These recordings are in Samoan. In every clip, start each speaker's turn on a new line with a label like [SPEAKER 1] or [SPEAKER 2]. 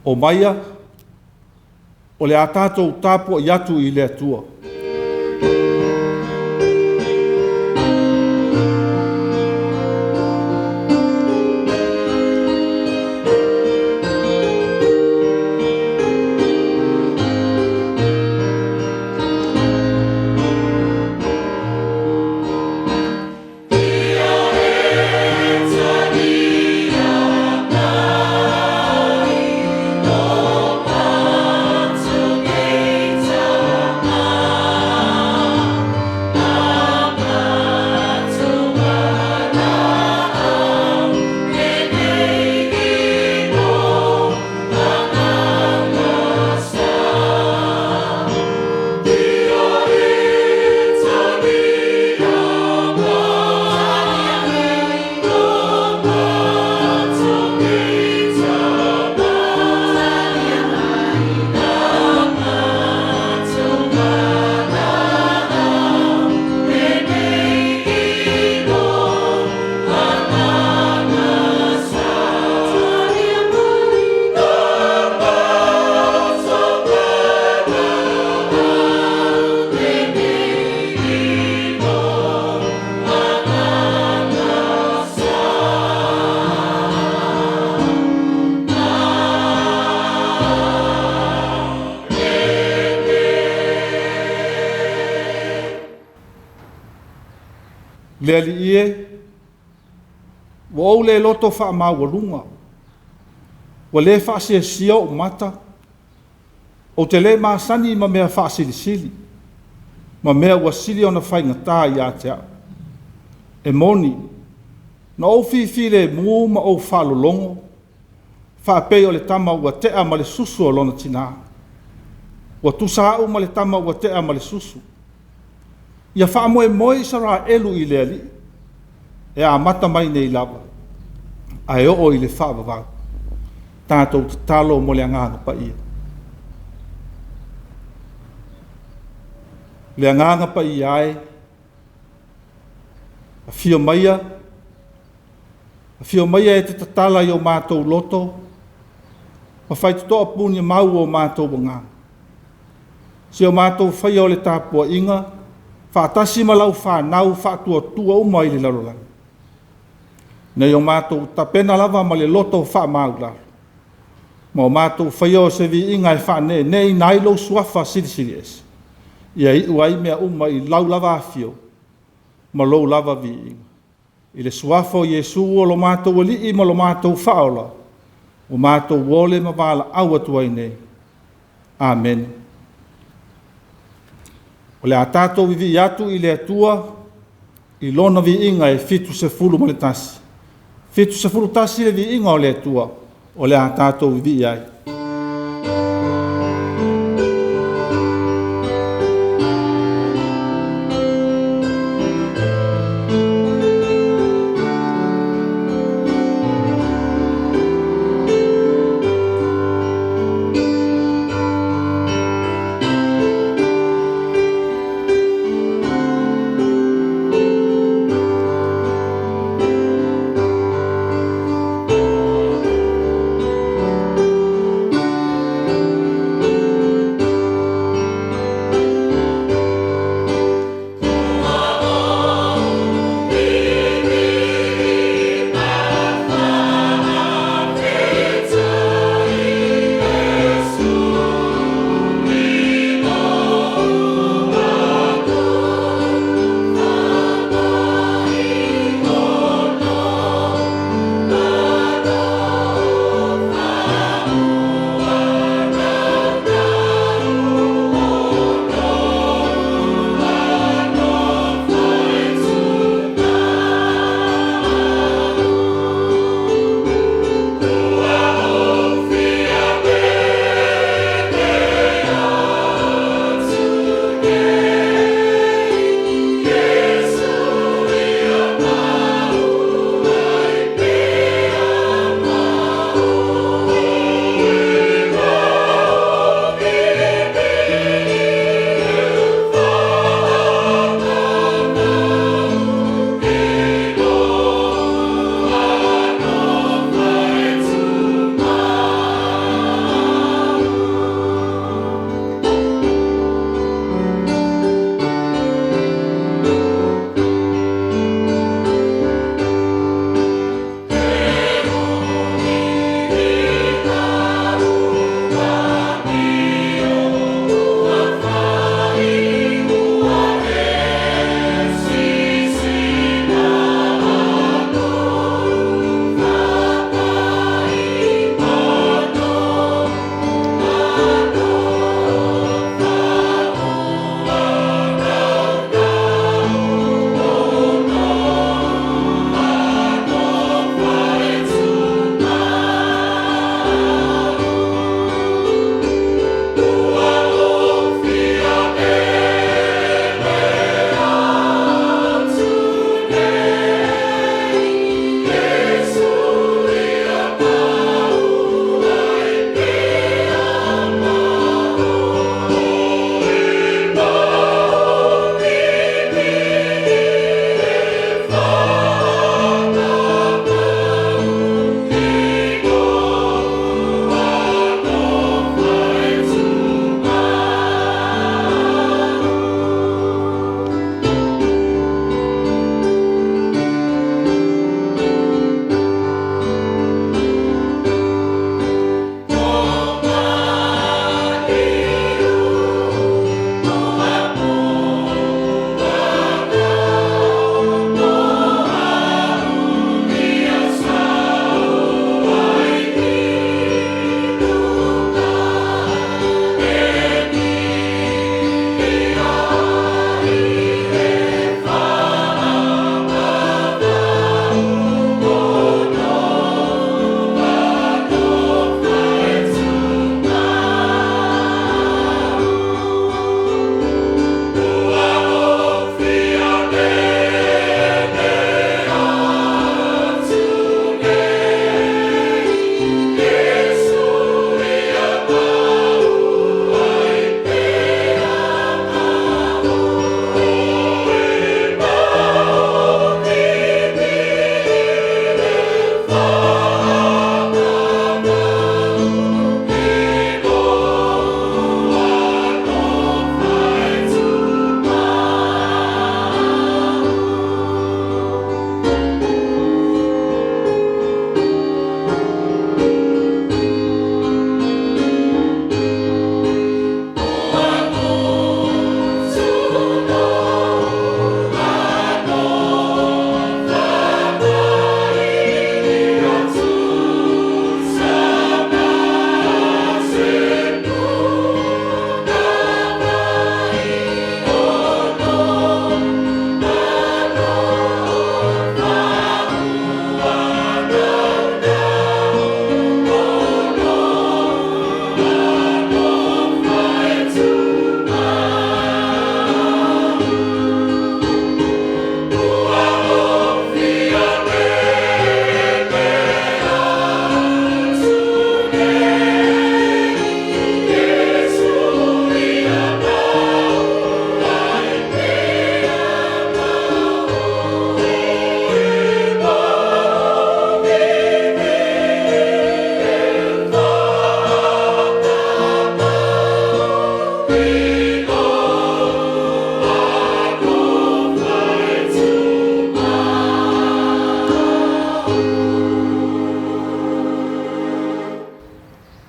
[SPEAKER 1] Omaia, o le a tatou tapuai atu i le Atua. Le Alii e, ua ou le loto faamaualuga, ua le faasiasia ou mata, ou te le masani ma mea faasilisili, ma mea ua sili ona faigata ia te au. E moni, na ou fifilemu ma ou faalologo, faapei o le tama ua tea ma le susu a lona tina. Ua tusa au ma le tama ua tea ma le susu. Ia faamoemoe Isaraelu i le Alii, e amata mai nei lava ae oo i le faavavau. Tatou tatalo mo le Agaga Paia. Le Agaga Paia e, afio maia, afio maia e te tatala i o matou loto ma faitotoa puniamau o matou agaga. Si o matou faia o le tapuaiga faatasi ma lau fanau faatuatua uma i le lalolagi, ina ia matou tapena lava ma le loto faamaualalo, ma o matou faia o se viiga e faaneeneeina ai lou Suafa Silisili Ese, ia iu ai mea uma i lau lava afio ma lou lava viiga. I le Suafa o Iesu o lo matou Alii ma lo matou Faaola, ua matou ole ma valaau atu ai nei. Amene. O le a tatou vivii atu i le Atua i Lona viiga e 71. E 71 le viiga o le Atua o le a tatou vivii ai.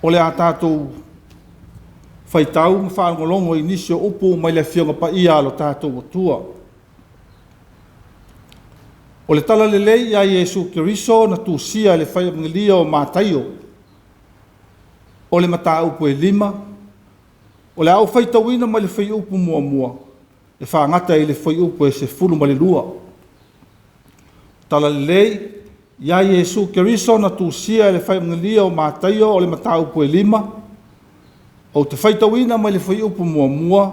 [SPEAKER 1] O le a tatou faitau ma faalogologo i nisi o upu mai le Afioga Paia a lo tatou Atua. O le Talalelei ia Iesu Keriso na tusia e le Fai o Mataio. O le mataupu e 5, o le a ou faitauina mai le fuaiupu 1 e faagata i le fuaiupu e 12. Talalelei ia Iesu Keriso na tusia e le Fai o Mataio o le mataupu e 5, ou te faitauina mai le fuaiupu 1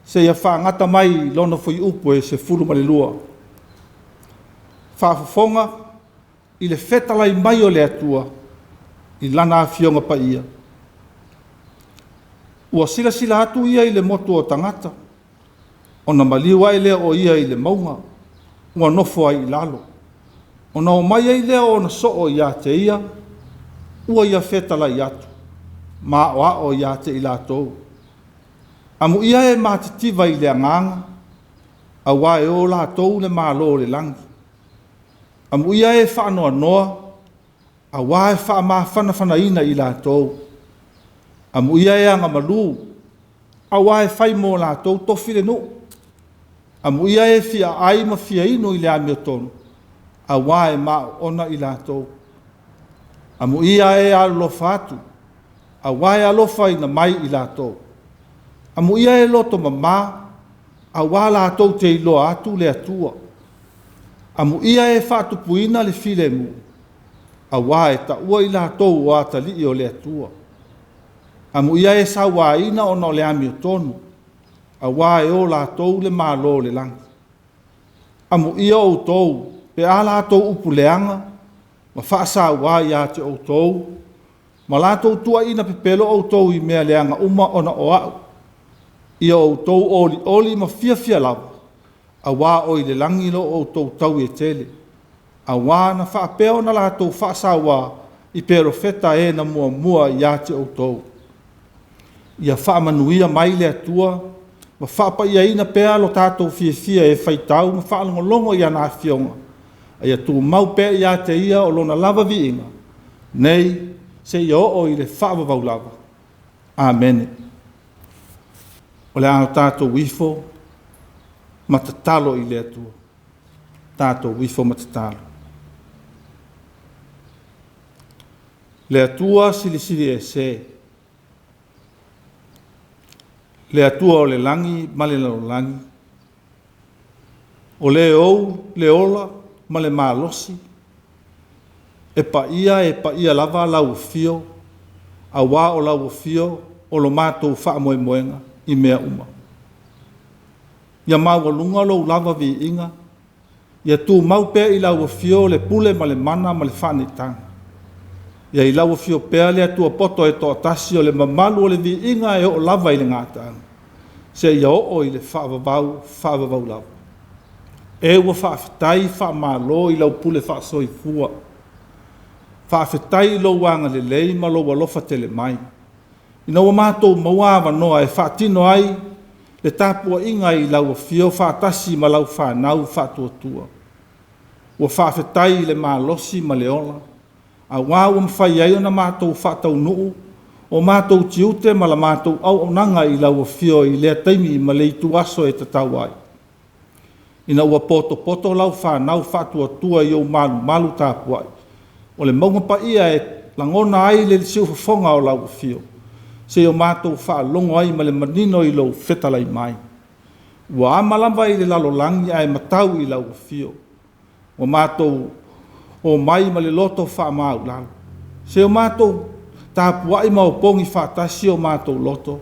[SPEAKER 1] seia faagata mai lona fuaiupu e 12. Faafofoga i le fetalai mai o le Atua i lana Afioga Paia. Ua silasila atu ia i le motu o tagata, ona maliu ae lea o ia i le mauga, ua nofo ai i lalo. Ona omai ai lea o ona soo ia te ia, ua ia fetalai atu ma aoao ia te i latou. Amuia e matitiva i le agaga, auā e o latou le Malo o le lagi. Amuia e faanoanoa, auā e faamafanafanaina i latou. Amuia e agamalu, auā e fai mo latou tofi le nuu. Amuia e fia ai ma fia inu i le amiotonu, auā e maoona i latou. Amuia e alolofa atu, auā e alofaina mai i latou. Amuia e loto mama, auā latou te iloa atu le Atua. Amuia e faatupuina le filemu, auā e taua i latou o atalii o le Atua. Amuia e sauaina ona o le amiotonu, auā e o latou le Malo o le lagi. Amuia outou pe a latou upu leaga ma faasauā ia te outou, ma latou tuuaiina pepelo outou i mea leaga uma ona o au. Ia outou olioli ma fiafia lava, auā o i le lagi lo outou taui e tele. Auā na faapea ona latou faasauā i perofeta e na muamua ia te outou. Ia faamanuia mai le Atua ma faapaiaina pea lo tatou fiafia e faitau ma faalogologo i ana afioga, a ia tumau pea ia te Ia o lona lava viiga, nei seia oo i le faavavau lava. Amene. O le a tatou ifo ma tatalo i le Atua. Tatou ifo ma tatalo. Le Atua silisili ese, le Atua o le lagi ma le lalolagi, o le ou le ola ma le malosi, e paia lava lau afio, auā o lau afio o lo matou faamoemoega i mea uma. Ia maualuga lou lava viiga, ia tumau pea i lau afio le pule ma le mana ma le faaneetaga. Ia i lau afio pea le Atua poto e toatasi o le mamalu o le viiga e oo lava i le gataaga, seia oo i le faavavau, faavavau lava. E ua faafetai faamalo i lau pule faasoifua. Faafetai i lou agalelei ma lou alofa tele mai. Ina ua matou maua avanoa e faatino ai le tapuaiga i lau afio faatasi ma lau fanau faatuatua. Ua faafetai i le malosi ma le ola, auā ua mafai ai ona matou faataunuu o matou tiute ma la matou auaunaga i lau afio i lea taimi ma le ituaso e tatau ai. Ina ua potopoto lau fanau faatuatua i ou malumalu tapuai, o le mauga paia e lagona ai le siufofoga o lau afio, seia matou faalogo ai ma le manino i lou fetalai mai. Ua ama lava i le lalolagi ae matau i lau afio. Ua matou omai ma le loto faamaulalo, seia matou tapuai ma opogi faatasi o matou loto,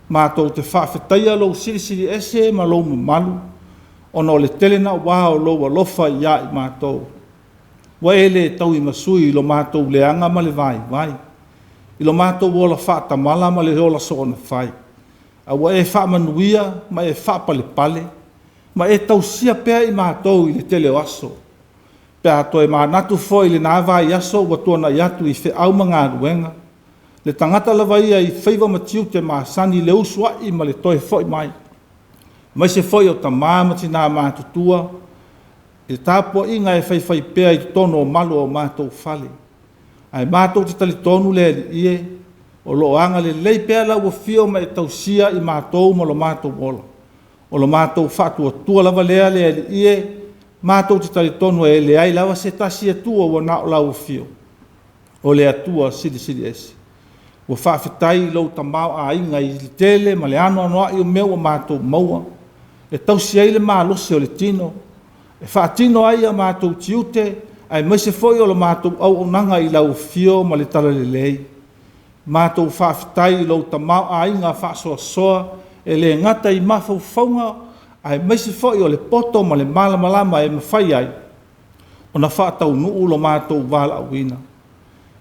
[SPEAKER 1] matou te faafetaia lou silisili ese ma lou mamalu, ona o le tele naua o lou alofa ia i matou. Ua e le tauimasui i lo matou leaga ma le vaivai, i lo matou ola faatamala ma le ola soonafai, a ua e faamanuia ma e faapalepale, ma e tausia pea i matou i le tele o aso. Pe a toe manatu foi i lena vaiaso ua tuanai atu i feau ma galuega, le tagata lava ia i faiva ma tiute masani le usuai ma le toe foi mai, aemaise foi o tamā ma tinā matutua, i le tapuaiga e faifaipea i totonu o malu o matou fale. Ae matou te talitonu le Alii e, O loo agalelei pea lau afio ma e tausia i matou ma lo matou ola. O lo matou faatuatua lava lea le Alii e, matou te talitonu e leai lava se tasi Atua ua na o lau afio, o le Atua Silisili Ese. Ua faafetai i lou tamaoaiga i le tele ma le anoanoai o mea ua matou maua, e tausi ai le malosi o le tino, e faatino ai a matou tiute, aemaise foi o le matou auaunaga i lau afio ma le talalelei. Matou faafetai i lou tamaoaiga faasoasoa, e le gata i mafaufauga, aemaise foi o le poto ma le malamalama e mafai ai ona faataunuu lo matou valaauina.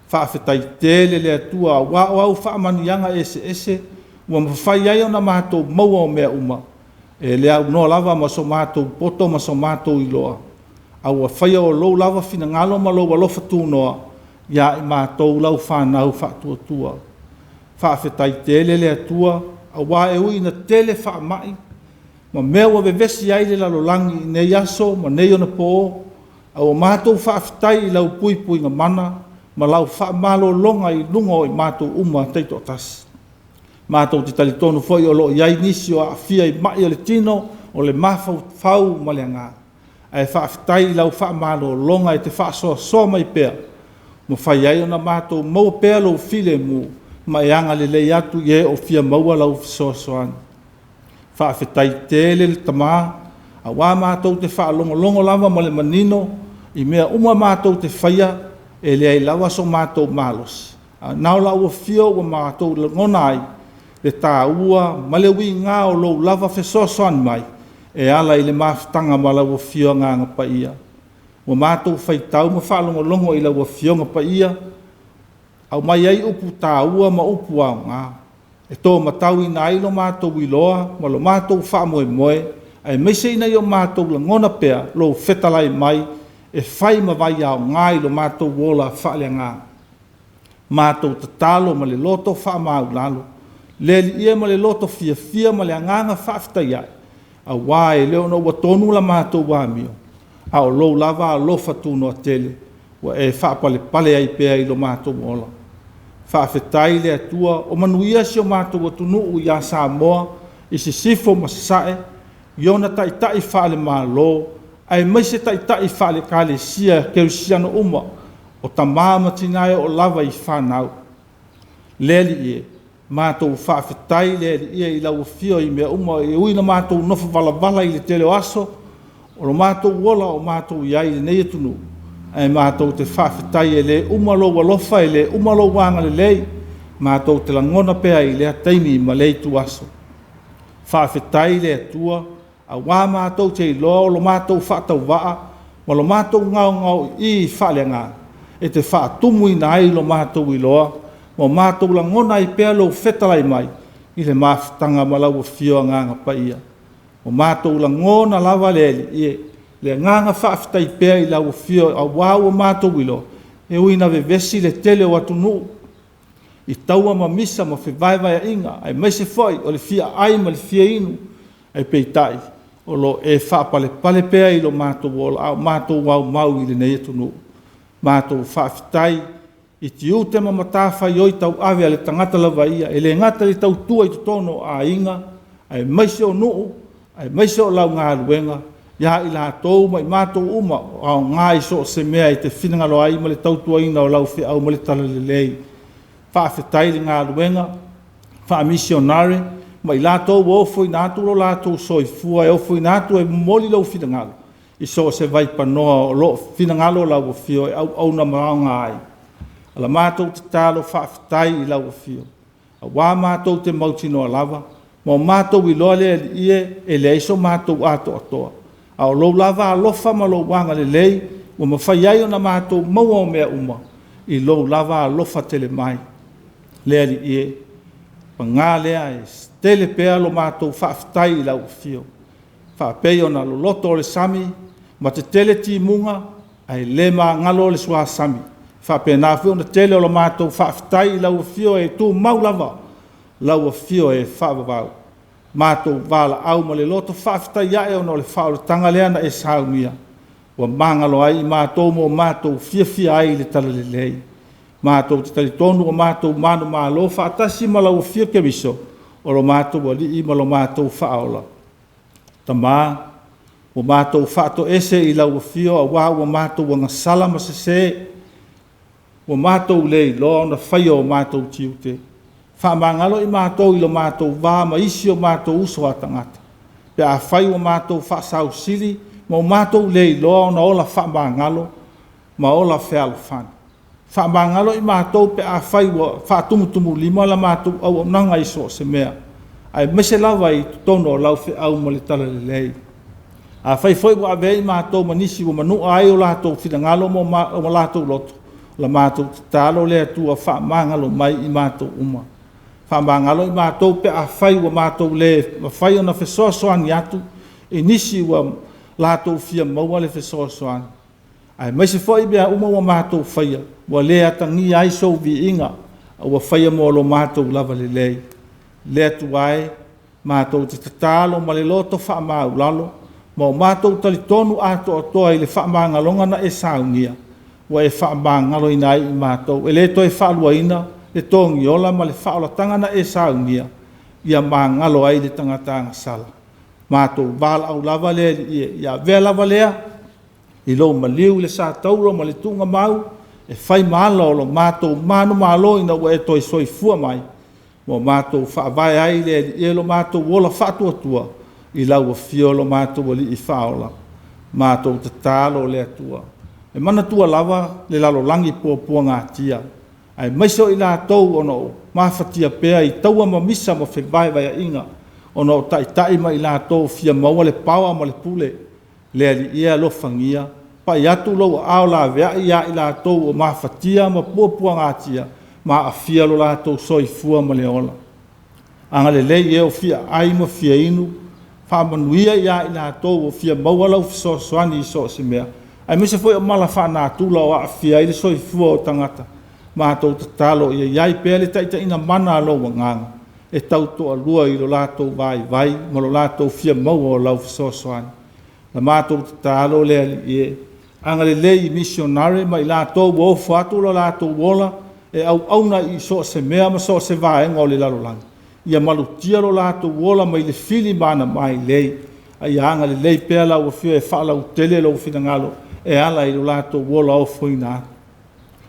[SPEAKER 1] Faafetai tele le Atua aua o au faamanuiaga eseese ua mafai ai ona matou maua o mea uma, e le aunoa lava ma so matou poto ma so matou iloa, a ua faia o lou lava finagalo ma lou alofa tunoa ia i matou lau fanau faatuatua. Faafetai tele le Atua, aua e ui ina tele faamai ma mea ua vevesi ai le lalolagi i nei aso ma nei onapo, a ua matou faafetai i lau puipuiga mana ma lau faamalologa i luga o i matou uma taitoatasi. Matou te talitonu foi o lo o i ai nisi o aafia i mai o le tino, o le mafaufau ma le agaga, ae faafetai i lau faamalologa e te faasoasoa mai pea, mafai ai ona matou maua pea lou filemu ma e agalelei atu i e o fia maua lau fesoasoani. Faafetai tele le Tama, aua matou te faalogologo lava ma le manino i mea uma matou te faia, e leai lava so matou malosi, ae na o lau afio ua matou lagona ai le taua ma le uiga o lou lava fesoasoani mai e ala i le mafutaga ma lau Afio Agaga Paia. Ua matou faitau ma faalogologo i lau Afioga Paia, aumai ai upu taua ma upu aoga, e tomatauina ai lo matou iloa ma lo matou faamoemoe, aemaise ina ia o matou lagona pea lou fetalai mai e fai ma vai aoga i lo matou ola faaleagaga. Matou tatalo ma le loto faamaualalo, le Alii e ma le loto fiafia ma le agaga faafetai ae, aua e le ona ua tonu la matou amio, a o lou lava alofa tunoa tele ua e faapalepale ai pea i lo matou ola. Faafetai le Atua o manuia si o matou atunuu ia Samoa i sisifo ma sasae, i ona taitai faale-Malo, aemaise taitai faale-Ekalesia kerisiano uma, o tama ma tina e oo lava i fanau. Le Alii e, matou faafetai le Alii e i lau afio i mea uma, e ui ina matou nofo valavala i le tele o aso, o lo matou ola o matou i ai i lenei atunuu, ae matou te faafetai e le uma lou alofa, e le uma lou agalelei, matou te lagona pea i lea taimi ma lea ituaso. Faafetai le Atua, aua matou te iloa o lo matou faatauvaa ma lo matou gaogaoii faaleagaga, e te faatumuina ai lo matou iloa, ma matou lagona ai pea lou fetalai mai i le mafutaga ma lau Afio Agaga Paia. Ua matou lagona lava le Alii e, le agaga faafetai pea i lau afio, aua ua matou iloa, e ui ina vevesi le tele o atunuu i taua ma misa ma fevaevaeaiga, aemaise foi o le fia ai ma le fia inu, ae peitai o lo o e faapalepale pea i lo matou ola a o matou aumau i lenei atunuu. Matou faafetai i tiute ma matafaioi tauave a le tagata lava ia, e le gata i le tautua i totonu o aiga, aemaise o nuu, aemaise o lau galuega ia i latou ma i matou uma o aoga i so o se mea e te finagalo ai ma le tautuaina o lau feau ma le talalelei. Faafetai i le galuega faamisionare ma i latou ua ofoina atu lo latou soifua e ofoina atu e momoli lou finagalo i so o se vaipanoa o lo o finagalo lau Afio e auauna ma aoga ai. O la matou tatalo faafetai i lau Afio, aua matou te mautinoa lava ma o matou iloa le Alii e, e leai so matou atoatoa, a o lou lava alofa ma lou agalelei ua mafai ai ona matou maua o mea uma i lou lava alofa tele mai. Le Alii e, paga lea e tele pea lo matou faafetai i lau Afio, faapei ona loloto o le sami ma tetele timuga ae le magalo le suasami. E faapena foi ona tele o le matou faafetai i lau Afio e tumau lava lau Afio e faavavau. Matou valaau ma le loto faafetai ae ona o le faaolataga lea na e saunia, ua magalo ai i matou ma o matou fiafia ai i le talalelei. Matou te talitonu ua matou manumalo faatasi ma lau Afio Keriso o lo matou Alii ma lo matou Faaola. Tama, ua matou faatoese i lau Afio auā ua matou agasala ma sesē, ua matou le iloa ona faia o matou tiute. Faamagalo i matou i lo matou va ma isi o matou uso a tagata, pe afai ua matou faasausili ma ua matou le iloa ona ola faamagalo ma ola fealofani. Faamagalo i matou pe afai ua faatumutumulima la matou auaunaga i so o se mea, aemaise lava i totonu o lau feau ma le talalelei. Afai foi ua avea i matou ma nisi ua manua ai o latou finagalo ma o latou loto, o la matou tatalo le Atua faamagalo mai i matou uma. Faamagalo i matou pe afai ua matou le mafai ona fesoasoani atu i nisi ua latou fia maua le fesoasoani, aemaise foi mea uma ua matou faia ua le atagia ai sou viiga, a ua faia mo lo matou lava lelei. Le Atua e, matou te tatalo ma le loto faamaualalo, ma ua matou talitonu atoatoa i le faamagaloga na e saunia, ua e faamagaloina ai i matou, e le toe faaluaina le togiola ma le faaolataga na e saunia, ia magalo ai le tagata agasala. Matou valaau lava le Alii e, ia avea lava lea i lou maliu i le satauro ma le tuugamau e fai ma ala o lo matou manumalo ina ua e toe soifua mai, ua matou faavae ai le Alii e lo matou ola faatuatua i lau afio lo matou Alii Faaola. Matou tatalo le Atua. E manatua lava le lalolagi puapuagatia, aemaise o i latou o lo o mafatia pea i taua ma misa ma fevaevaeaiga, ona o taitai ma i latou o fia maua le paoa ma le pule. Le Alii e alofagia, pai atu lou aao laveai ia i latou o mafatia ma puapuagatia ma aafia lo latou soifua ma le ola. Agalelei e o fia ai ma fia inu, faamanuia ia i latou o fia maua lau fesoasoani i so o se mea, aemaise foi o mala faalenatura o aafia ai le soifua o tagata. Matou tatalo ia i ai pea le taitaiga mana a lou Agaga e tautoalua i lo latou vaivai ma lo latou fia maua o lau fesoasoani. Na matou tatalo le Alii e, agalelei i misionare ma i latou ua ofo atu lo latou ola e auauna i so o se mea ma so o se vaega o le lalolagi, ia malutia lo latou ola mai le fili ma ana mailei, a ia agalelei pea lau Afioga e faalautele lou finagalo e ala i lo latou ola ofoina atu.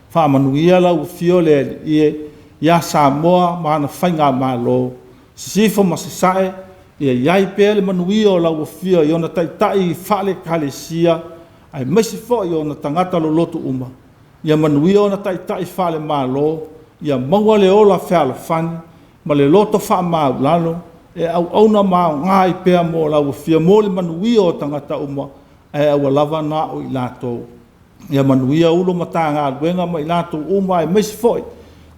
[SPEAKER 1] Faamanuia lau Afio le Alii e ia Samoa ma ana faigamalo, Sisifo ma Sasae, ia i ai pea le manuia o lau Afio i ona taitai faale-Ekalesia, aemaise foi o ona tagata loloto uma. Ia manuia ona taitai faale-Malo, ia maua le ola fealofani ma le loto faamaualalo e auauna ma aoga ai pea mo lau Afio mo le manuia o tagata uma, ae aua lava na o i latou. Ia manuia Ofisa Sili o Matagaluega ma i latou uma, aemaise foi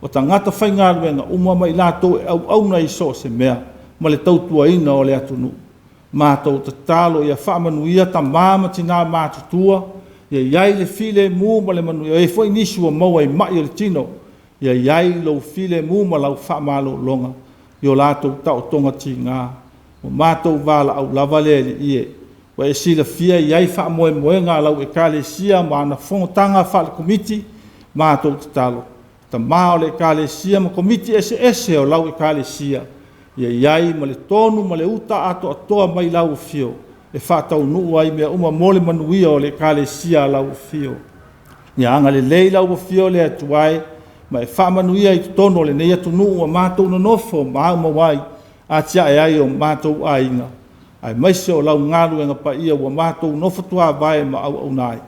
[SPEAKER 1] o tagata faigaluega uma ma i latou e auauna i so o se mea ma le tautuaina o le atunuu. Matou tatalo ia faamanuia tama ma tina matutua, ia i ai le filemu ma le manuia. E i ai foi nisi ua maua i mai o le tino, ia i ai lou filemu ma lau faamalologa i o latou taotoga tiga. Ua matou valaau lava le Alii e, ua e silafia e i ai faamoemoega a lau Ekalesia ma ana fonotaga faale-Komiti. Matou tatalo, Tama o le Ekalesia ma Komiti eseese o lau Ekalesia, ia i ai ma le tonu ma le uta atoatoa mai lau Afio e faataunuu ai mea uma mo le manuia o le Ekalesia a lau Afio. Ia agalelei lau Afio le Atua e ma e faamanuia i totonu o lenei atunuu ua matou nonofo ma aumau ai, atiae ai o matou aiga, aemaise o lau galuega paia ua matou nofo tuavae ma auauna ai.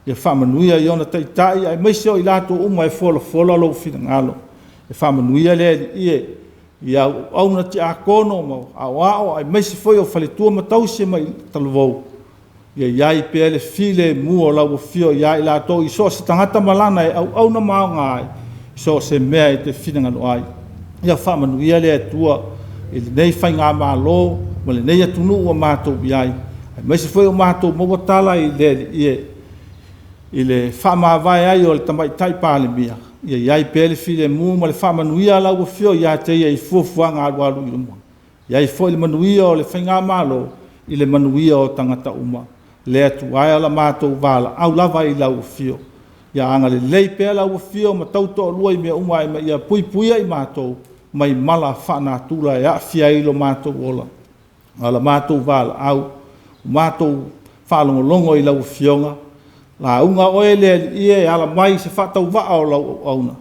[SPEAKER 1] Ia faamanuia i ona taitai aemaise o i latou uma e folafola lou finagalo. E faamanuia le Alii e i auauna tiakono ma aoao aemaise foi o faletua ma tausi ma talavou, ia i ai pea le filemu o lau Afio ia i latou i so o se tagata ma lana e auauna ma aoga ai, i so o se mea e te finagalo ai. Ia faamanuia le Atua i lenei faigamalo ma lenei atunuu ua matou i ai, aemaise foi o matou maua tala i le Alii e, i le faamavae ai o le Tamaitai Palemia, ia i ai pea le filemu ma le faamanuia a lau Afio ia te ia i fuafuaga alualu i luma. Ia i ai foi le manuia o le faigamalo i le manuia o tagata uma. Le Atua e, o la matou valaau lava i lau Afio. Ia agalelei pea lau afio ma tautoalua i mea uma ai ma ia puipuia i matou mai mala faanatura e aafia ai lo matou ola. A o la matou valaau, matou faalogologo i lau Afioga, lauga oe le Alii e, e ala mai i se faatauvaa o lau auauna.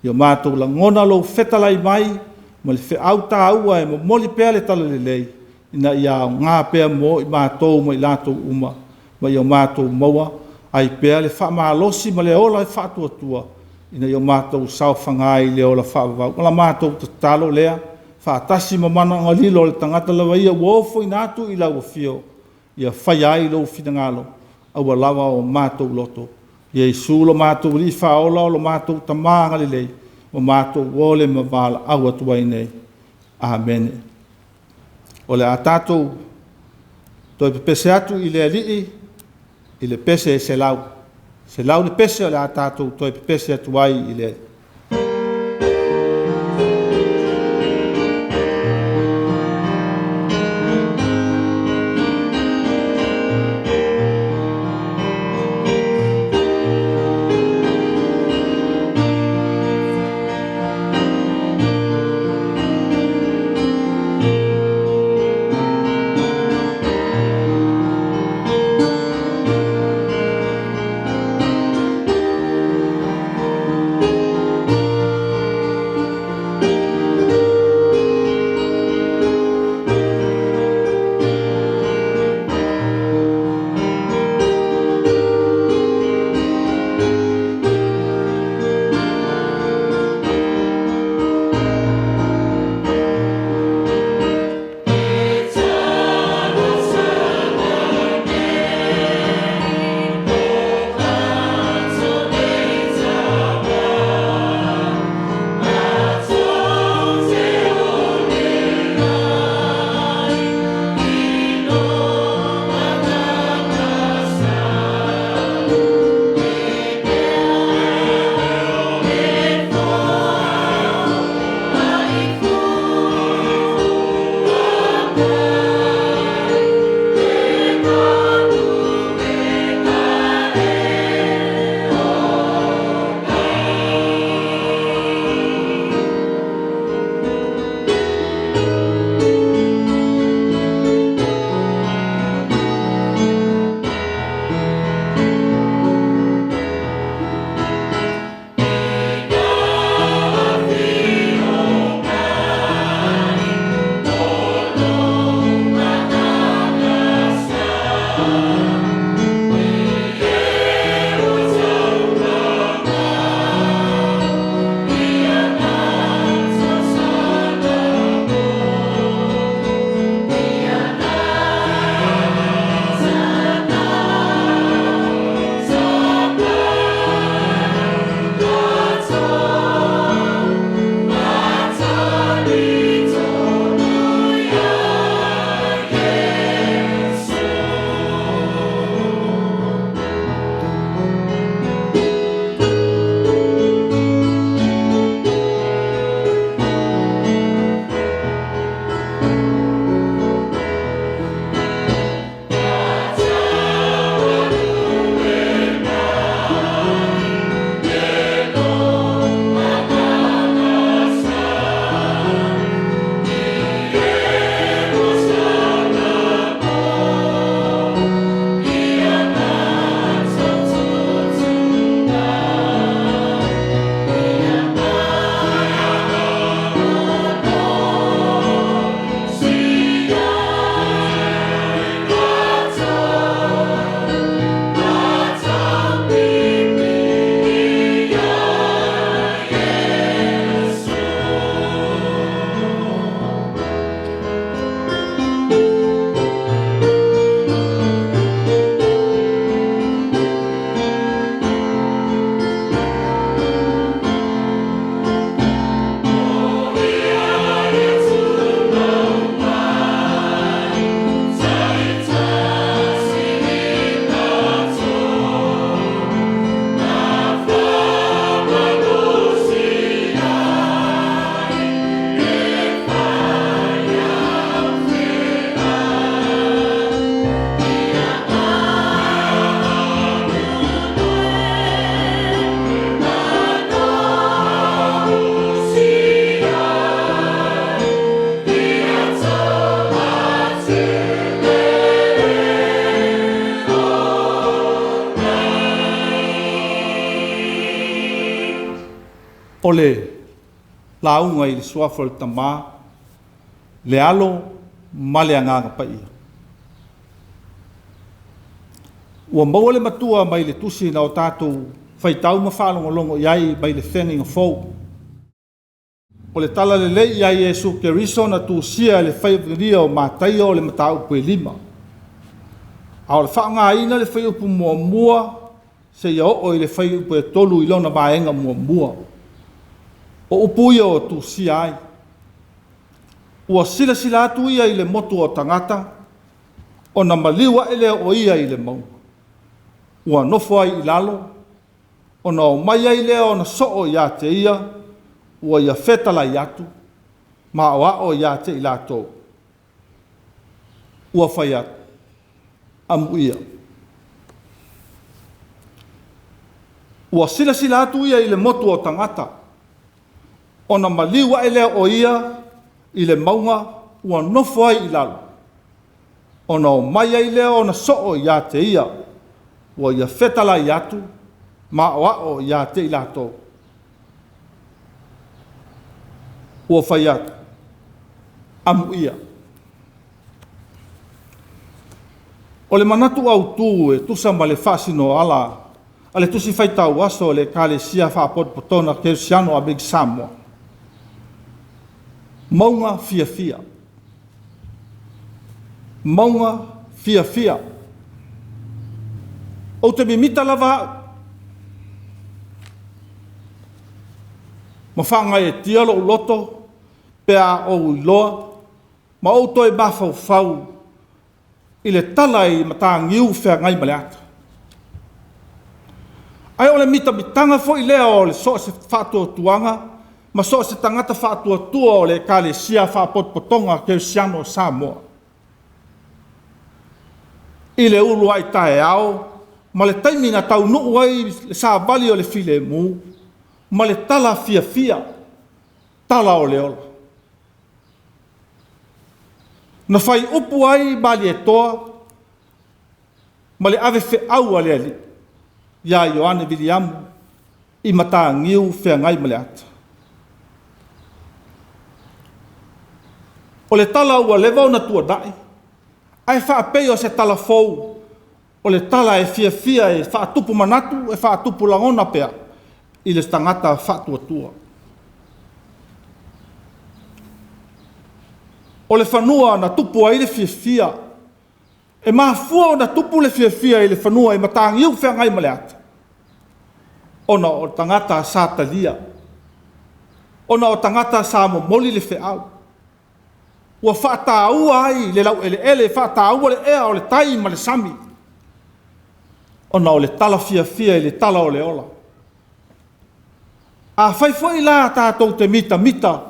[SPEAKER 1] Ia matou lagona lou fetalai mai ma le feau taua e momoli pea le talalelei ina ia aoga pea mo i matou ma i latou uma, ma ia matou maua ai pea le faamalosi ma le ola faatuatua ina ia matou saofaga ai i le ola faavavau. O la matou tatalo lea, faatasi ma manaoga lilo o le tagata lava ia ua ofoina atu i lau afio, ia faia ai lou finagalo, aua lava o matou loto. Iesu lo matou Alii Faaola, o lo matou Tama agalelei, ua matou ole ma valaau atu ai nei. Amene. O le a tatou toe pepese atu i le Alii i le pese e 100. 100 le pese o le a tatou toe pepese atu ai i le Alii. O le lauga i le suafa o le Tama, le Alo ma le Agaga Paia. Ua maua le matua mai le tusi na o tatou faitau ma faalogologo i ai mai le Feagaiga Fou. O le Tala Lelei ia Iesu Keriso na tusia e le faitalia o Mataio o le mataupu e 5. A o le faaaogaina le fuaiupu 1 seia oo i le fuaiupu e 3 i lona vaega muamua. O upu ia o tusia ai. Ua silasila atu ia i le motu o tagata, ona maliu ae lea o ia i le mauga. Ua nofo ai i lalo, ona omai ai lea ona soo ia te ia, ua ia fetalai atu, ma aoao ia te i latou. Ua fai atu, amuia. Ua silasila atu ia i le motu o tagata, ona maliu ae lea o ia i le mauga ua nofo ai i lalo, ona omai ai lea ona soo ia te ia, ua ia fetalai atu ma aoao ia te i latou. Ua fai atu, amuia. O le manatu autu e tusa ma le faasinoala a le tusi faitau aso a le Ekalesia Faapotopotoga Kerisiano a Amerika Samoa. Mauga fiafia. Mauga fiafia. Ou te mimita lava au ma faagaeetia lou loto pe a ou iloa ma ou toe mafaufau i le tala i Mataniu Feagaimaleata. Ae o le mitamitaga foi lea o so o se faatuatuaga ma so o se tagata faatuatua o le Ekalesia Faapotopotoga Kerisiano o Samoa. I le uluai taeao ma le taimi na taunuu ai le savali o le filemu ma le tala fiafia, tala o le ola. Na fai upu ai Malietoa ma le avefeau a le Alii ia Ioane Viliamu i Mataniu Feagaimaleata. O le tala ua leva ona tuanai, ae faapei o se tala fou, o le tala e fiafia e faatupu manatu, e faatupu lagona pea i le tagata faatuatua. O le fanua na tupu ai le fiafia, e mafua ona tupu le fiafia i le fanua i Mataniu Feagaimaleata, ona o tagata sa talia, ona o tagata sa momoli le feau, ua faataua ai le laueleele, faataua le ea o le tai ma le sami, ona o le tala fiafia i le tala o le ola. Afai foi la tatou te mitamita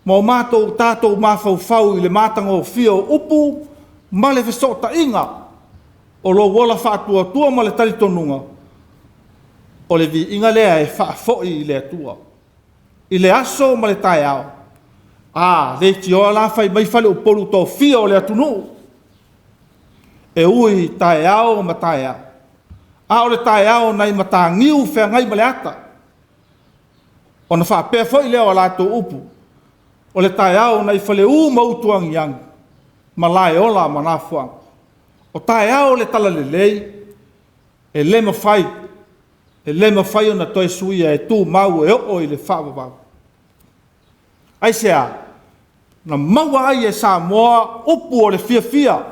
[SPEAKER 1] ma o matou tatou mafaufau i le matagofie o upu ma le fesootaiga o lou ola faatuatua ma le talitonuga, o le viiga lea e faafoi i le Atua i le aso ma le taeao. A leitioa la fai mai faleupolu tofia o le atunuu, e ui i taeao ma taeao, a o le taeao nai Mataniu Feagaimaleata. Ona faapea foi lea o a latou upu, o le taeao nai Faleu ma Utuagiagi, Malaeola ma Nafoaga, o taeao o le talalelei e le mafai, e le mafai ona toe suia e tumau e oo i le faavavau. Aisea? Na maua ai e Samoa upu o le fiafia,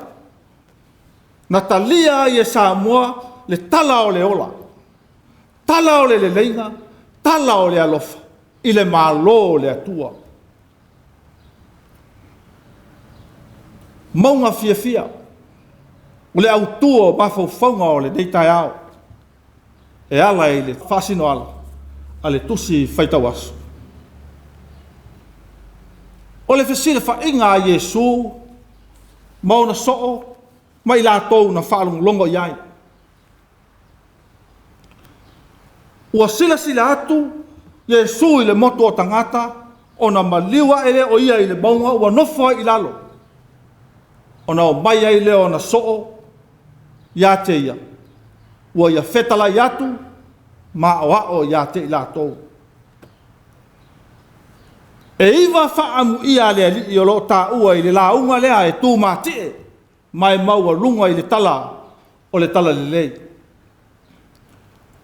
[SPEAKER 1] na talia ai e Samoa le tala o le ola, tala o le leleiga, tala o le alofa i le Malo o le Atua. Mauga fiafia, o le autu o mafaufauga o lenei taeao e ala i le faasinoala a le tusi faitau aso. O le fesilafaiga a Iesu ma ona soo ma i latou na faalogologo i ai. Ua silasila atu Iesu i le motu o tagata ona maliu ae lea o ia i le mauga ua nofo ai i lalo, ona omai ai lea o ona soo ia te ia, ua ia fetalai atu ma aoao ia te i latou. E 9 faaamuia a le Alii o lo o taua i le lauga lea e tumatie ma e maualuga i le tala o le talalelei.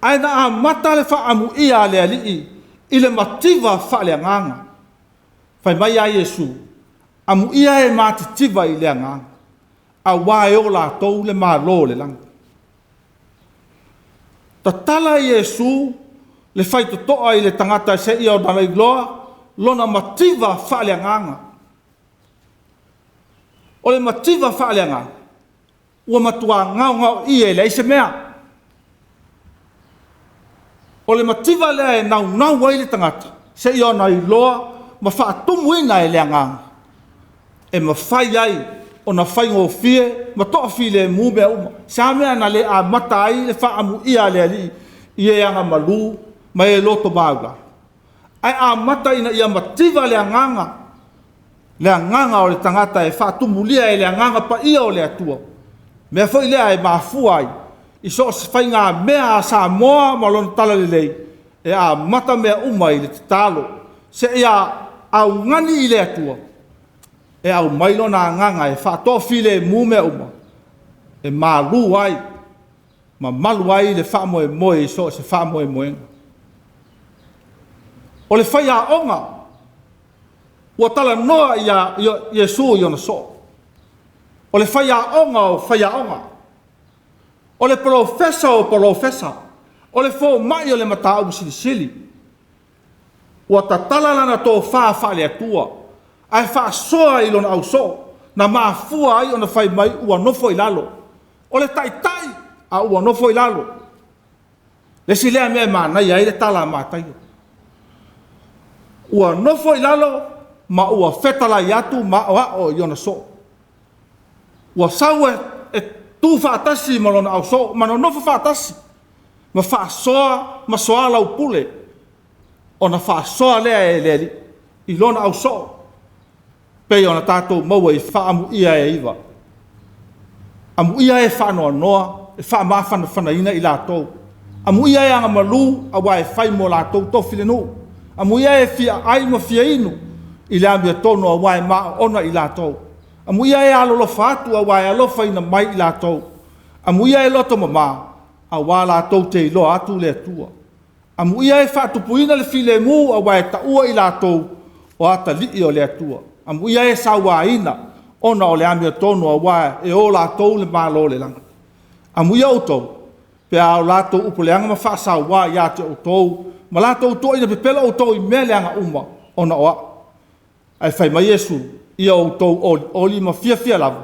[SPEAKER 1] Ae na amata le faaamuia a le Alii i le mativa faaleagaga. Fai mai a Iesu, amuia e matitiva i le agaga, aua e o latou le Malo o le lagi. Tatala Iesu le faitotoa i le tagata seia ona iloa lona mativa faaleagaga. O le mativa faaleagaga, ua matua gaogaoia e leai se mea. O le mativa lea e naunau ai le tagata seia ona iloa ma faatumuina e le agaga e mafai ai ona faigofie ma toafilemu mea uma. Se a mea na le amata ai le faaamuia a le Alii i e agamalu ma e loto maualalo, ae amata ina ia mativa le agaga, le agaga o le tagata e faatumulia e le agaga paia o le Atua. Mea foi lea e mafua ai i so o se faigamea a Samoa ma lona talalelei, e amata mea uma i le tatalo seia augani i le Atua e aumai Lona Agaga e faatoafilemu mea uma, e malu ai ma malu ai le faamoemoe i so o se faamoemoega. O le faiaoga ua talanoa ia Iesu i ona soo. O le faiaoga o faiaoga. O le polofesa o polofesa. O le fomai o le mataupu silisili. Ua tatala lana tofa faale-Atua ae faasoa i lona ausoo na mafua ai ona fai mai ua nofo i lalo. O le taitai a ua nofo i lalo. O le isi lea mea e manaia ai le tala a Mataio. Ua nofo i lalo ma ua fetalai atu ma aoao i ona soo. Ua sau e tu faatasi ma lona ausoo ma nonofo faatasi ma faasoa ma soalaupule, ona faasoa lea e le Alii i lona ausoo, pei ona tatou maua i faaamuia e 9. Amuia e faanoanoa e faamafanafanaina i latou, amuia e agamalu aua e fai mo latou tofi le nuu, amuia e fia ai ma fia inu i le amiotonu aua e maoona i latou, amuia e alolofa atu aua e alofaina mai i latou, amuia e loto mama aua latou te iloa atu le Atua, amuia e faatupuina le filemu aua e taua i latou o atalii o le Atua, amuia e sauaina ona o le amiotonu aua e o latou le Malo o le lagi. Amuia outou pe a latou upu leaga ma faasaua ia te outou ma latou tuuaiina pepelo outou i mea leaga uma ona o au. Ae fai mai Iesu, ia outou olioli ma fiafia lava,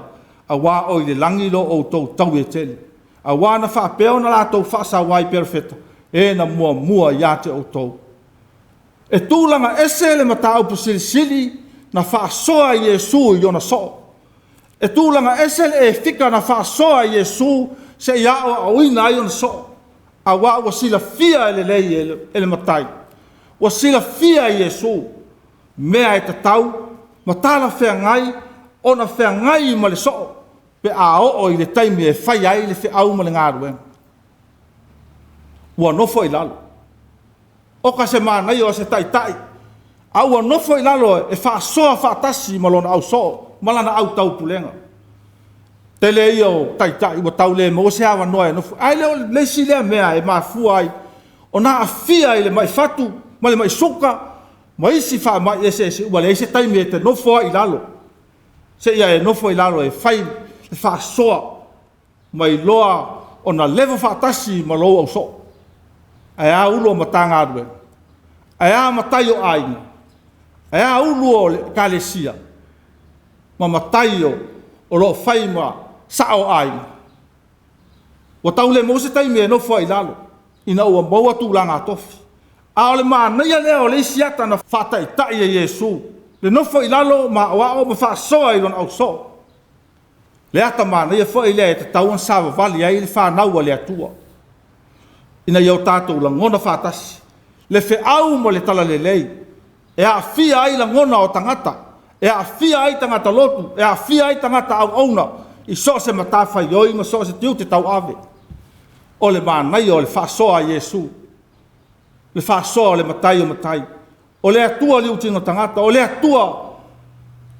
[SPEAKER 1] aua o i le lagi lo outou taui e tele, aua na faapea ona latou faasaua i perofeta e na muamua ia te outou. E tulaga ese le mataupu silisili na faasoa e Iesu i ona soo. E tulaga ese le efika na faasoa e Iesu seia aoaoina ai ona soo, aua ua silafia lelei e le Matai, ua silafia e Iesu mea e tatau ma talafeagai ona feagai ma le soo pe a oo i le taimi e fai ai le feau ma le galuega. Ua nofo i lalo. Oka se manaia o se taitai a ua nofo i lalo e faasoa faatasi ma lona ausoo ma lana autaupulega. Tele ia o taitai ua tau le maua se avanoa e nofo, ae le o le isi lea mea e mafua ai ona aafia i le mai fatu ma le mai suka ma isi faamai eseese ua leai se taimi e te nofo ai i lalo seia e nofo i lalo e fai le faasoa ma iloa ona level faatasi ma lou ausoo. Ae a Ofisa Sili o Matagaluega? Ae a matai o aiga? Ae a ulu o Ekalesia ma matai o lo o fai ma sao o aiga? Ua tau le maua se taimi e nofo ai i lalo ina ua maua tulaga tofi. A o le manaia lea o le isi ata na faataitai e Iesu, le nofo i lalo ma aoao ma faasoa i lona ausoo. Le ata manaia foi lea e tatau ona savavali ai le fanau a le Atua, ina ia o tatou lagona faatasi le feau ma le talalelei e aafia ai lagona o tagata, e aafia ai tagata lotu, e aafia ai tagata auauna i so o se matafaioi ma so o se tiute tauave. O le manaia o le faasoa a Iesu, le faasoa a le Matai o matai. O le Atua liutino tagata, o le Atua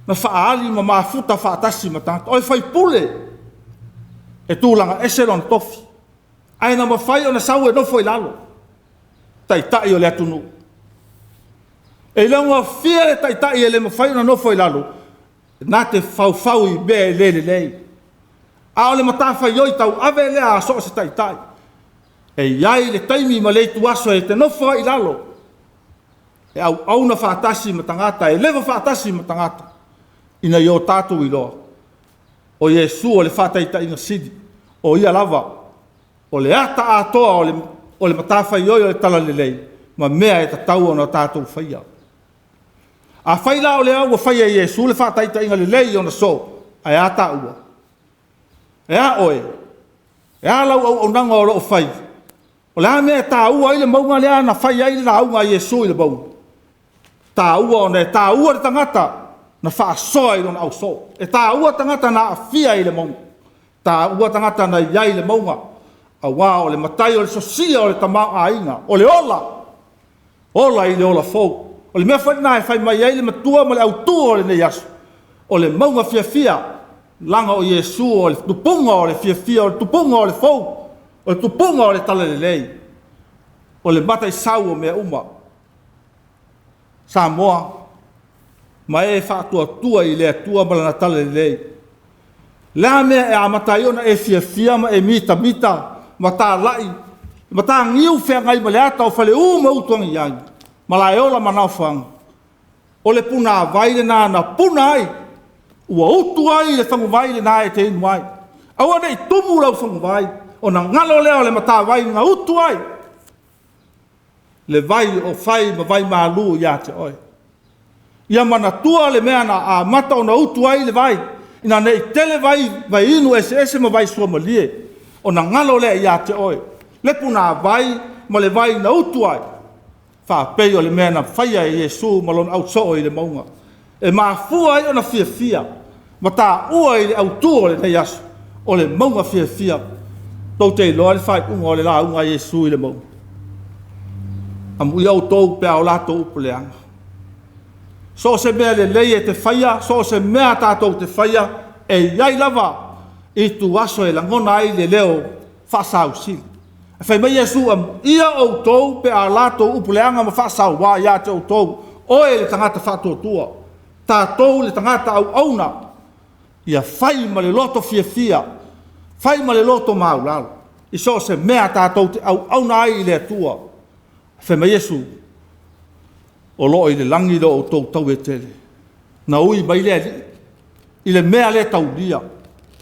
[SPEAKER 1] na faaali ma mafuta faatasi ma tagata. O le faipule e tulaga ese lona tofi, ae na mafai ona sau e nofo i lalo, Taitai o le atunuu. E le gofie le Taitai e le mafai ona nofo i lalo, na te faufau i mea e le lelei. A o le matafaioi tauave lea a so o se Taitai, e i ai le taimi ma le ituaso e te nofo ai i lalo, e auauna faatasi ma tagata, e leva faatasi ma tagata, ina ia o tatou iloa, o Iesu o le faataitaiga sili, o Ia lava o le ata atoa o le matafaioi o le Talalelei ma mea e tatau ona tatou faia. Afai la o lea ua fai e Iesu le faataitaiga lelei i ona aso, ae a taua? E a oe? E a lau auaunaga o lo o fai? O le a le mea e taua ai le mauga lea na fai ai le lauga a Iesu i le mauga? E taua ona e taua le tagata na faasoa i lona ausoo. E taua tagata na aafia i le mauga. E taua tagata na i ai i le mauga, aua o le matai o le sosia o le tamaoaiga, o le ola, ola i le ola fou. O le mea foi lena e fai mai ai le matua ma le autu o lenei aso, o le mauga fiafia, leaga o Iesu o le tupuga o le fiafia, o le tupuga o le fou, o le tupuga o le talalelei, o le mataisau o mea uma. Samoa ma e faatuatua i le Atua ma Lana talalelei, o le a le mea e amata ai ona e fiafia ma e mitamita ma talai mataniu feagai ma le ata o Faleu ma Utuagiagi, Malaeola ma Nafoga? O le punavai lena na puna ai, ua utu ai le faguvai lena e te inu ai. Aua ne i tumu lau faguvai, ona galo lea o le matavai na utu ai le vai o fai ma vaimalu ia te oe. Ia manatua le mea na amata ona utu ai le vai, ina ne i tele vaiinu eseese ma vai suamalie ona galo lea ia te oe le punavai ma le vai na utu ai, faapei o le mea na faia e Iesu ma lona ausoo i le mauga. E mafua ai ona fiafia ma taua i le autu o lenei aso, o le mauga fiafia. Tou te iloa le faaiuga o le lauga a Iesu i le mauga? Amuia outou pe a o latou upu leaga. So o se mea lelei e te faia, so o se mea tatou te faia, e i ai lava ituaso e lagona ai le leo faasausili. Ae fai mai Iesu, amuia outou pe a latou upu leaga ma faasaua ia te outou, oe le tagata faatuatua, tatou le tagata auauna, ia fai ma le loto fiafia, fai ma le loto maualalo, i so o se mea tatou te auauna ai i le Atua. Fai mai Iesu, o lo o i le lagi lo outou taui e tele. Na ui mai le Alii i le mea le taulia,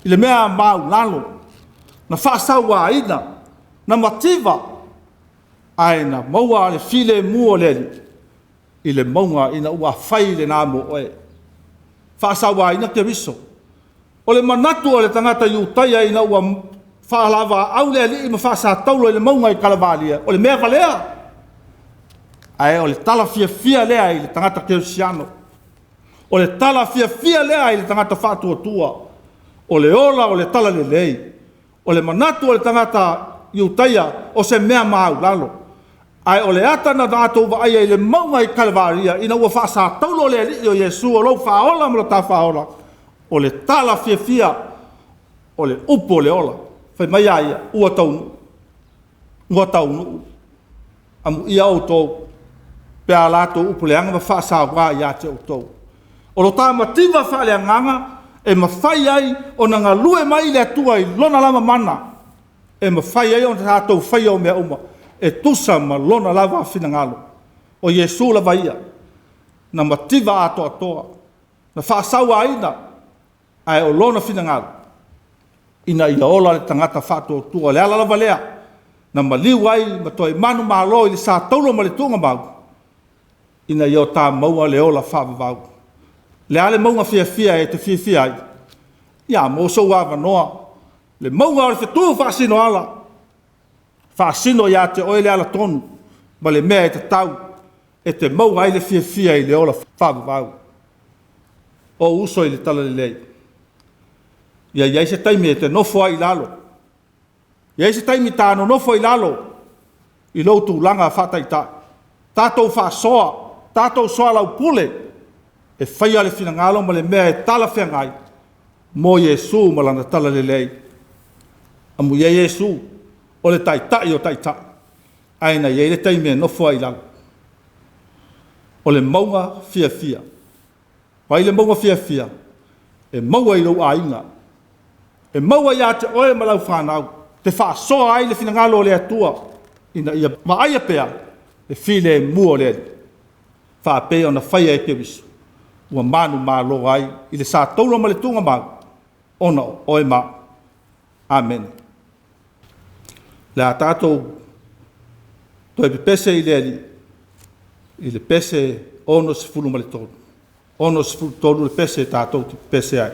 [SPEAKER 1] i le mea maualalo, na faasauaina, na mativa, ae na maua le filemu o le Alii i le mauga ina ua fai lena mo oe. Faasauaina Keriso. O le manatu o le tagata Iutaia ina ua faalaavaau le Alii ma faasataulo i le mauga i Kalavalia, o le mea valea. Ae o le tala fiafia lea i le tagata kerisiano. O le tala fiafia lea i le tagata faatuatua. O le ola o le talalelei. O le manatu o le tagata Iutaia, o se mea maualalo. Ae o le ata na tatou vaaia i le mauga i Kalavaria ina ua faasataulo le Alii o Iesu o lou faaola ma lo ta faaola, o le tala fiafia, o le upu o le ola. Fai mai a ia? Ua taunuu, ua taunuu. Amuia outou pe a latou upu leaga ma faasauga ia te outou. O lo ta mativa faaleagaga e mafai ai ona galue mai le Atua i lona lava mana e mafai ai ona tatou faia mea uma e tusa ma lona lava finagalo. O Iesu lava ia na mativa atoatoa, na faasauaina, ae o lona finagalo ina ia ola le tagata faatuatua. O le ala lava lea na maliu ai ma toe manumalo i le satauro ma le tuugamau ina ia o ta maua le ola faavavau. O le a le mauga fiafia e te fiafia ai? Ia maua sou avanoa, le mauga o le fetu faasinoala, faasino ia te oe le alatonu ma le mea e tatau e te maua ai le fiafia i le ola faavavau. Ou uso i le talalelei, ia i ai se taimi e te nofo ai i lalo, ia i ai se taimi ta nonofo i lalo i lou tulaga faataitai, tatou faasoa. tatou soalaupule e faia le finagalo ma le mea e talafeagai mo Iesu ma lana talalelei. Amuia Iesu, o le Taitai o Taitai, ae na i ai le taimi e nofo ai i lalo. O le mauga fiafia. O ai le mauga fiafia? E maua i lou aiga, e maua ia te oe ma lau fanau e te faasoa ai le finagalo o le Atua ina ia vaaia pea le filemu o le Alii, faapea ona faia e Keriso ua manumalo ai i le sa taula ma le tuugamau ona o oe ma au. Amene. O le a tatou toe pepese i le Alii i le pese 63. 63 le pese tatou te pepese ai.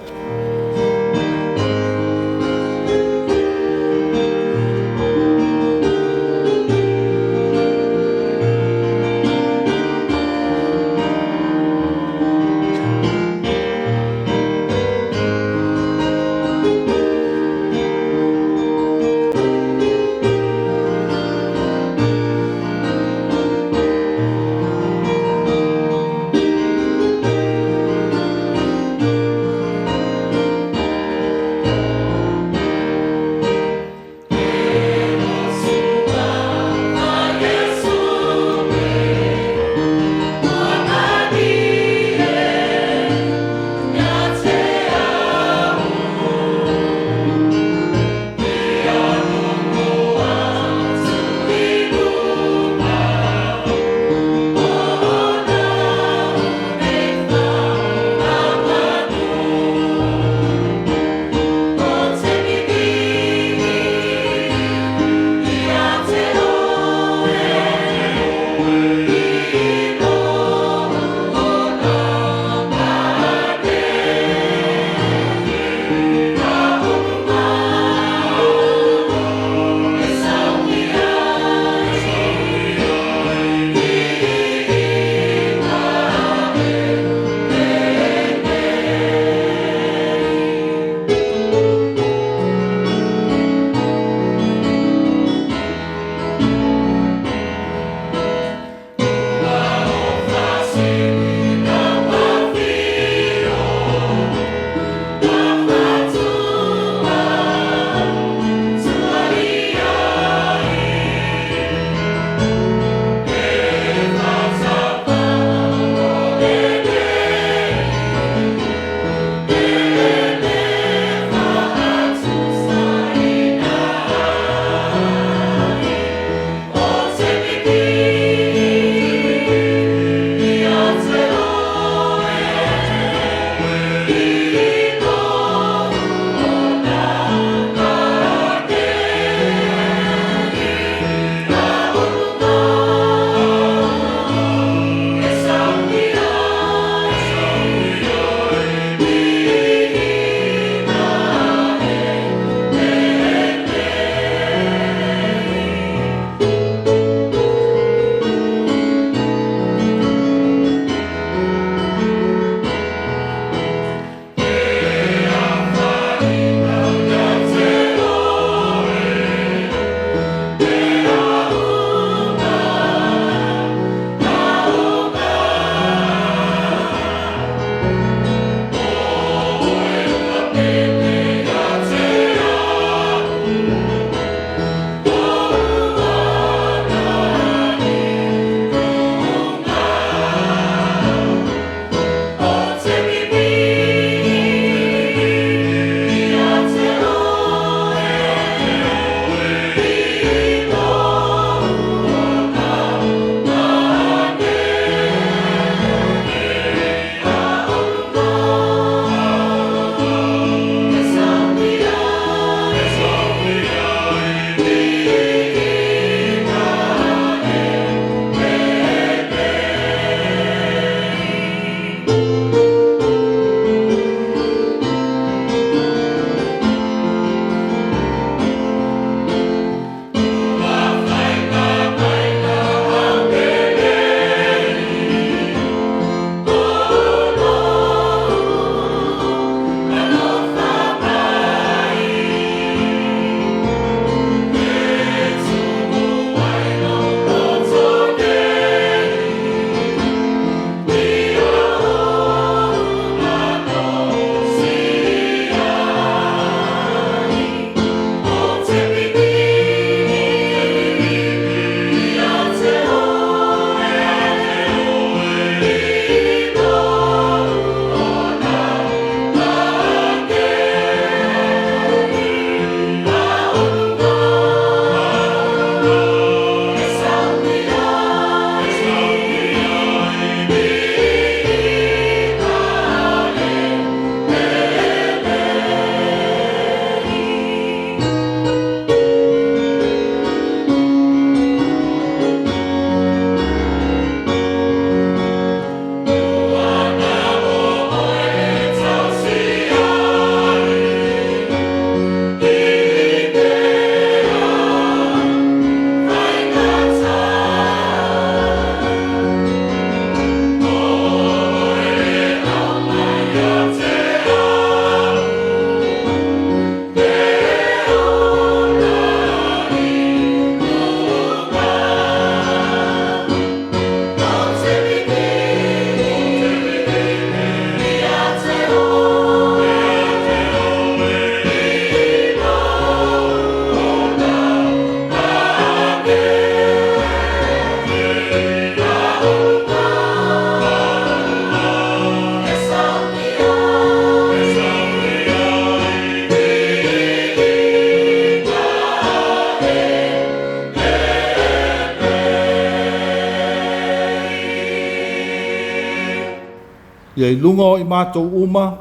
[SPEAKER 1] Ia i luga o i matou uma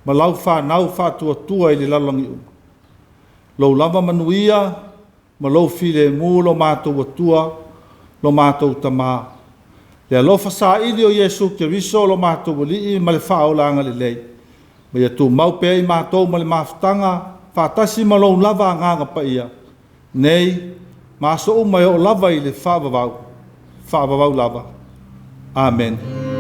[SPEAKER 1] ma lau fanau faatuatua i le lalolagi uma. Lou lava manuia ma lou filemu lo matou Atua, lo matou Tamā. Le alofa saili o Iesu Keriso lo matou Alii ma le faaola agalelei, ma ia tumau pea i matou ma le mafutaga faatasi ma lou lava Agaga Paia, nei ma aso uma e oo lava i le faavavau, faavavau lava. Amene.